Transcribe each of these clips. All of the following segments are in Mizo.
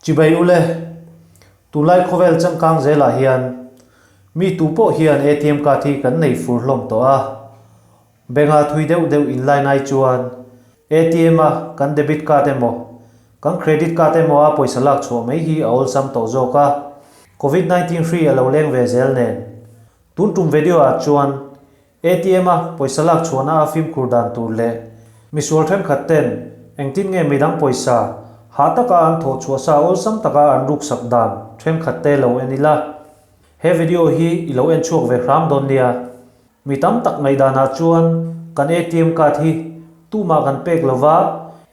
Chibai ule, tunlai khawvel changkang zelah hian mi tu pawh hian ATM card hi kan nei fur hlawm tawh a. Bank a thui deuh deuh inline ai chuan ATM a kan debit card emaw, kan credit card emaw a pawisa lak chhuah mai hi a awlsam tawh zawk a. Covid 19 hri a lo leng ve zel nen. Tun tum video ah chuan ATM a pawisa lak chhuahna a fimkhur dan tur leh misual thenkhat ten engtin nge midang pawisa hah taka an thawh chhuah sa awlsam taka an ruksak dan thenkhat te lo en ila. He video hi i lo en chhuak ve hram dawn nia. Mi tam tak ngaihdanah chuan kan ATM card hi tumah kan pek lova,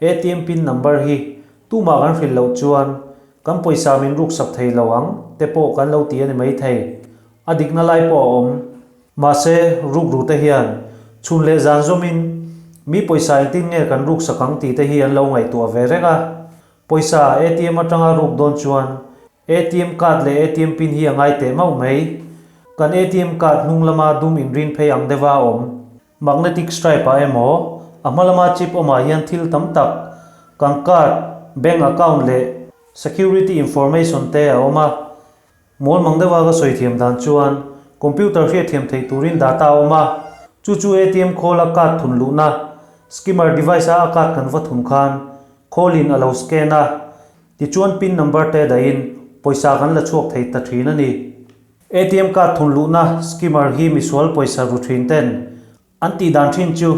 ATM pin number hi tumah kan hrilh loh chuan kan pawisa min ruksak thei lo ang te pawh kan lo ti a ni maithei. A dikna lai pawh a awm. Mahse, rukru te hian chhun leh zan zawmin mi pawisa engtin nge kan ruksak ang tih te hi an lo ngaihtuah ve reng a. Pawisa ATM atanga ruk dawn chuan ATM card leh ATM pin hi a ngai teh mauh mai. Kan ATM card hnung lama dum inrin phei ang deuha a awm. Magnetic stripe ah emaw, a hma lama chip awmah hian thil tam tak, kan card, bank account leh security information te a awm a. Mawl mang deuha ka sawi thiam dan chuan computer hriatthiam theih turin data a awm a, chu chu ATM khawla card thun luhna, skimmer device a a card kan va thun khan khawlin a lo scan a, tichuan pin number te dahin pawisa kan la chhuak thei ta thin a ni. ATM card thun luhna skimmer hi misual pawisa ru thin ten An tih dan thin chu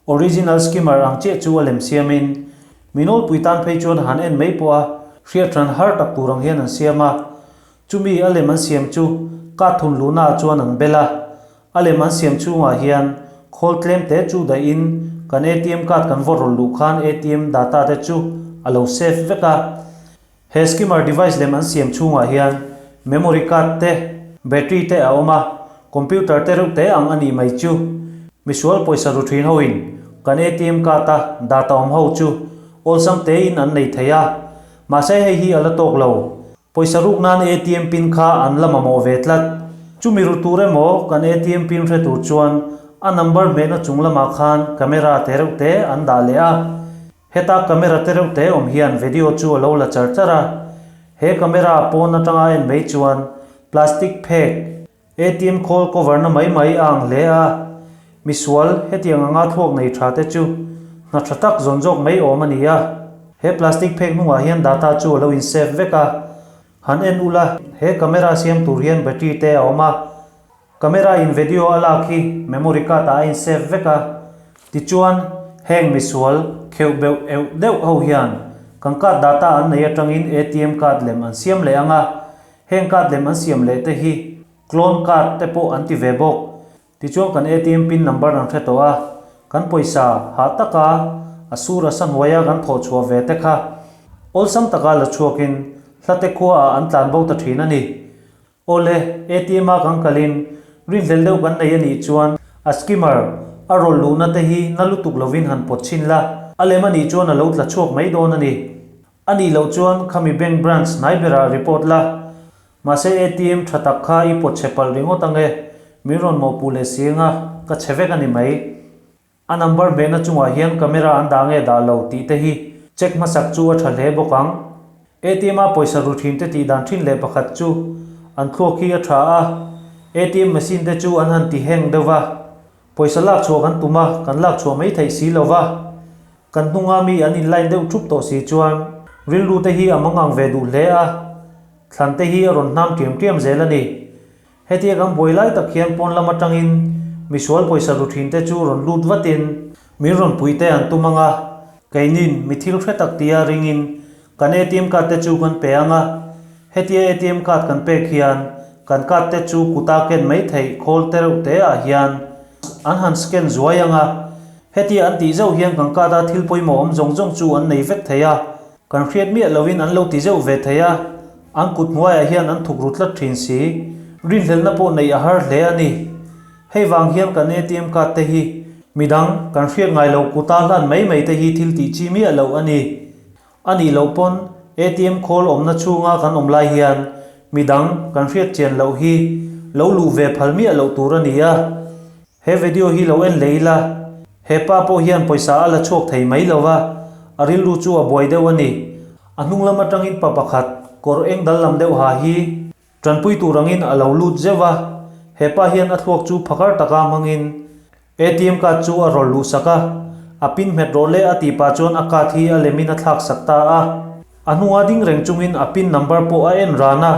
original skimmer ang chiah chu a lem siamin mi nawlpui tan phei chuan han en mai pawh a hriat hran har tak tur ang hian an siam a. Chumi a lem an siam chu card thun luhna ah chuan an bel a. A lem an siam chhungah hian khawl tlem te chu dahin kan ATM card kan vaw rawlh luh khan ATM data te chu a lo save vek a. He skimmer device lem an siam chhungah hian memory card te, battery te a awm a, computer te reuh te ang a nih mai chu. Misual pawisa ru thin hoin kan ATM card a data awm ho chu awlsam tein an nei thei a, mahse hei hi a la tawk lo. Pawisa ruk nan ATM pin kha an la mamawh ve tlat. Chumi ru tur emaw kan ATM pin hre tur chuan a number hmehna chung lamah khan camera te reuh te an dah leh a. Heta camera te reuh te awm hian video chu a lo la char char a, he camera pawn atanga a en mai chuan plastic phek, ATM khawl cover na mai mai a ang hle a, misual hetiang anga thluak nei tha te chu hna tha tak zawn zawk mai awm a ni a. He plastic phek hnungah hian data chu a lo in save vek a, han en ula he camera siam tur hian battery te a awm a, Camera in video a lak hi memory card ah a in save vek a, tichuan heng misual kheuh beuh euh deuh ho hian kan card data an nei atangin ATM card lem an siam leh ang a, heng card lem an siam leh te hi clone card te pawh an ti ve bawk. Tichuan kan ATM pin number an hre tawh a, kan pawisa hah taka a sur a sa hnuaia kan thawh chhuah ve te kha awlsam taka la chhuakin hlate khua ah an tlan bo ta thin a ni. Awle, ATM a kan kalin rinhlel deuh kan nei a nih chuan a skimmer a rawl luhna te hi na lutuk lovin han pawt chhin la, a lem a nih chuan a lo tla chhuak mai dawn a ni. A nih loh chuan khami bank branch hnai berah report la, mahse ATM tha tak kha i pawt chhe palh ringawt ange, min rawn mawhpuh leh si anga ka chhe vek a ni mai. A number hmehna chungah hian camera an dah nge dah lo tih te hi check hmasak chu a tha hle bawk ang. ATM a pawisa ru thin te tih dan thin leh pakhat chu an thluak hi a tha a, ATM machine te chu an han ti heng deuh va, pawisa lak chhuah kan tum a, kan lak chhuah mai theih si lo va, kan hnunga mi an in line deuh thup tawh si chuan rilru te hi a mangang ve duh hle a, thlan te hi a rawn hnam tiam tiam zel a ni. Hetia kan buai lai tak hian pawn lam atangin misual pawisa ru thin te chu rawn lut vatin min rawn pui te an tum ang a, keinin mi thil hre tak tia ringin kan ATM card te chu kan pe ang a, hetia ATM card kan pek hian kan card te chu kuta ken mai theih khawl te reuh te ah hian an han scan zuai ang a, hetia an tih zeuh hian kan card a thil pawimawh awm zawng zawng chu an nei vek thei a. Kan hriat miah loin an lo ti zeuh ve thei a, an kut hnuaiah hian an thuk ru tlat thin si. Rinhlelhna pawh neih a har hle a ni. Hei vang hian kan ATM card te hi midang kan hriat ngai lo kuta hlan mai mai te hi thil tih chi miah loh a ni. A nih loh pawn ATM khawl awmna chhunga kan awm lai hian midang kan hriat chian loh hi lo luh ve phal miah loh tur a ni a. He video hi lo en leh ila, he pa pawh hian pawisa a la chhuak thei mai lo va, a rilru chu a buai deuh a ni. A hnung lam atangin pa pakhat kawr eng dal lam deuh ha hi tanpui tur angin a lo lut zeuh a, he pa hian a thluak chu phakar taka hmangin ATM card chu a rawn luhsak a, a pin hmet rawh le a tih pah chuan a card hi a lemin a thlaksak ta a. A hnunga ding reng chungin a pin number pawh a en ran a,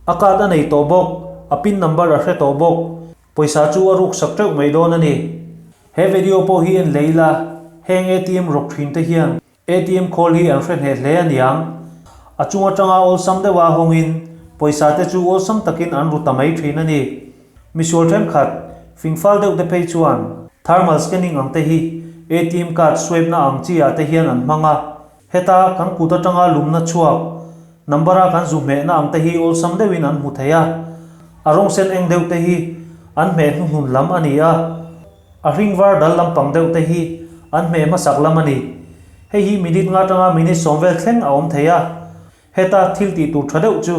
a card a nei tawh bawk, a pin number a hre tawh bawk. Pawisa chu a ruksak teuh mai dawn a ni. He video pawh hi en leh ila, heng ATM rawk thin te hian ATM khawl hi an hre hneh hle a niang. A chung atanga awlsam deuha hawngin pawisa te chu awlsam takin an ru ta mai thin a ni. Misual thenkhat, fingfal deuh te phei chuan thermal scanning ang te hi ATM card swipe na ang chi ah te hian an hmang a. Heta kan kut atanga lumna chhuak number a kan zu hmehna ang te hi awlsam deuhin an hmu thei a. A rawng sen eng deuh te hi an hmeh hnuhnun lam a ni a. A hring var dal lampang deuh te hi an hmeh hmasak lam a ni. Hei hi minute nga atanga minute sawm vel thleng a awm thei a. Heta thil tih tur tha deuh chu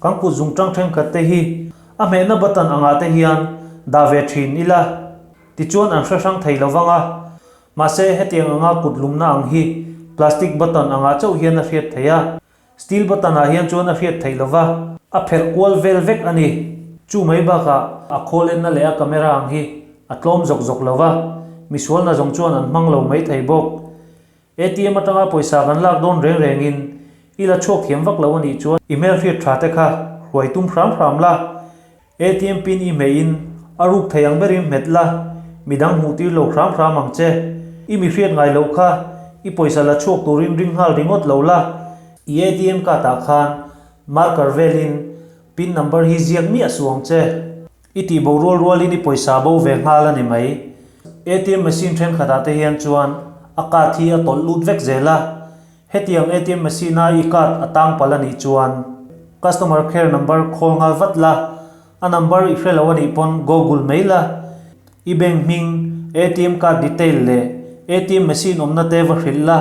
kan kut zung tang thenkhat te hi a hmehna button angah te hian dah ve thin ila tichuan an hre hrang thei lovang a. Mahse hetiang anga kut lumna ang hi plastic button angah chauh hian a hriat theih a. Steel button ah hian chuan a hriat theih lova, a pherh kual vel vek a ni. Chu mai bakah a khawl enna leh a camera ang hi a tlawm zawk zawk lova, misualna zawng chuan an hmang lo mai thei bawk. ATM atanga pawisa kan lak dawn reng rengin i la chhuak thiam vak lo a nih chuan i hmelhriat tha te kha hruai tum hram hram la. ATM pin i hmeihin a ruk thei ang berin hmet la, midang hmuh tir lo hram hram ang che. I mi hriat ngai loh kha i pawisa la chhuak turin ring nghal ringawt lo la. I ATM card ah khan marker velin pin number hi ziak miah suh ang che. I tih bo rual rualin i pawisa bo ve nghal a ni mai. ATM machine thenkhatah te hian chuan a card hi a tawlh lut vek zel a. Hetiang ATM machine a i card a tang palh a nih chuan customer care number call nghal vat la, a number i hre lo a nih pawn google mai la, i bank hming, ATM card detail leh ATM machine awmna te va hrilh la,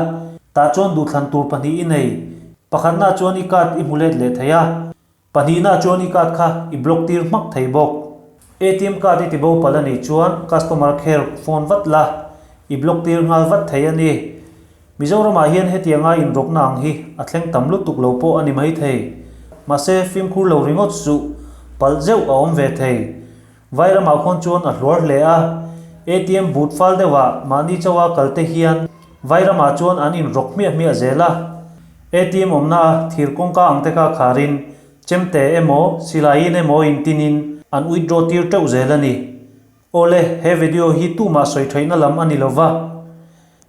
tah chuan duhthlan tur pahnih i nei, pakhatna chuan i card i hmu let leh thei a. Pahnihna chuan i card kha i block tir hmak thei bawk. ATM card i tibo palh a nih chuan customer care phone vat la, i block tir nghal vat thei a ni. Mizoramah hian hetianga inrawkna ang hi a thleng tam lutuk lo pawh a ni mai thei. Mahse, fimkhur lo ringawt suh, palh zeuh a awm ve thei. Vairamah khawn chuan a hluar hle a, ATM but fal deuhah mahni chauha kalte hian Vairamah chuan an inrawk hmiah hmiah zel a. ATM awmna a thir kawngka ang te kha kharin chemte emaw silaiin emaw intinin an withdraw tir teuh zel a ni. Awle, he video hi tumah sawi theihna lam a ni lova,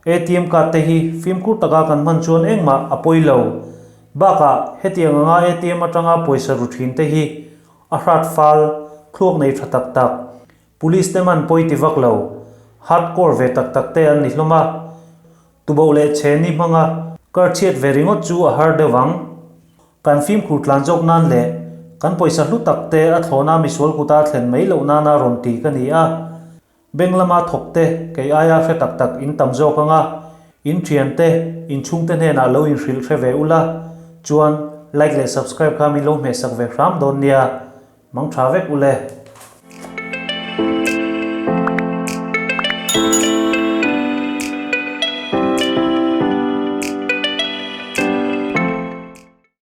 ATM card te hi fimkhur taka kan hman chuan engmah a pawi lo. Bakah, hetiang anga ATM atanga pawisa ru thin te hi A hrat fal, thluak nei tha tak tak, police te man pawi ti vak lo, hard core ve tak tak te an ni hlawm a. Tuboh leh chheni hmanga kar chhiat ve ringawt chu a har deuh ang. Kan fimkhur tlan zawk nan leh kan pawisa hlu tak te a thlawna misual kuta thlen mai loh nana rawn ti ka ni a. Bank lama thawk te kei aia hre tak tak in tam zawk anga, in thian te, in chhungte hnenah lo inhrilh hre ve ula, chuan like leh subscribe kha min lo hmehsak ve hram dawn nia, mang tha vek ule.